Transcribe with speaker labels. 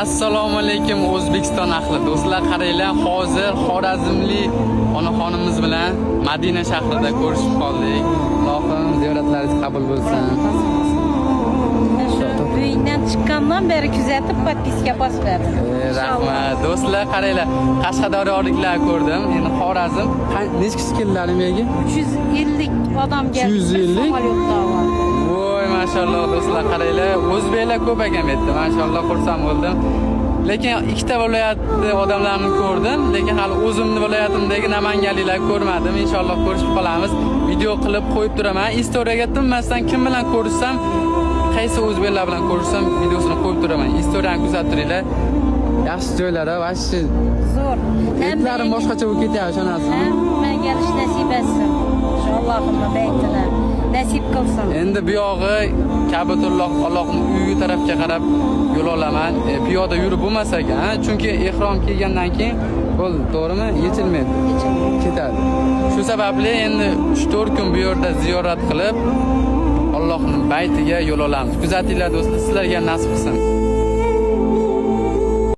Speaker 1: Assalomu alaykum, O'zbekiston ahli. Do'stlar, qaranglar, hozir Xorazmlik onaxonimiz bilan Madina shahrida ko'rishib qoldik. Ilohim, ziyoratlaringiz qabul bo'lsin.
Speaker 2: Shu uyingdan chiqqandan beri kuzatib, подписка bosib berdim.
Speaker 1: Rahmat. Do'stlar, qaranglar, Qashqadaryoliklar ko'rdim. Endi Xorazm. Necha kishi keldilar bu yerga?
Speaker 2: 350 odam keldi.
Speaker 1: 350?
Speaker 2: Samolyotda var.
Speaker 1: Voy, mashalloh, do'stlar, qaranglar, o'zbeklar ko'p ekan bu yerda. Mashalloh, xursand bo'ldim. Lekin ikkita viloyatni odamlarini ko'rdim, lekin hali o'zimni viloyatimdagi namanganliklarni ko'rmadim. Inshaalloh, ko'rishib qolamiz. Video qilib qo'yib turaman. Istoriyaga tinmasdan kim bilan ko'rishsam, qaysi o'zbeklar bilan ko'rishsam, videosini qo'yib turaman. Istoriyani kuzatib turinglar. Yaxshi joylar, вообще.
Speaker 2: Zo'r.
Speaker 1: Etlarim boshqacha bo'lib ketyapti, ishonasizmi?
Speaker 2: Hamma gelish nasib etsin. Shu Allohimni baytini nasib qilsin.
Speaker 1: Endi bu yog'i Ka'batulloh, Allohning uyi tarafga qarab yo'l olaman. Piyoda yurib bo'lmas ekan, ha? Chunki ehrom kiygandan keyin bo'ldi, to'g'rimi? Yechilmaydi. Ketadi. Shu sababli endi 3-4 kun bu yerda ziyorat qilib, Allohning baytiga yo'l olamiz. Kuzatinglar, do'stlar, sizlarga ham nasib qilsin.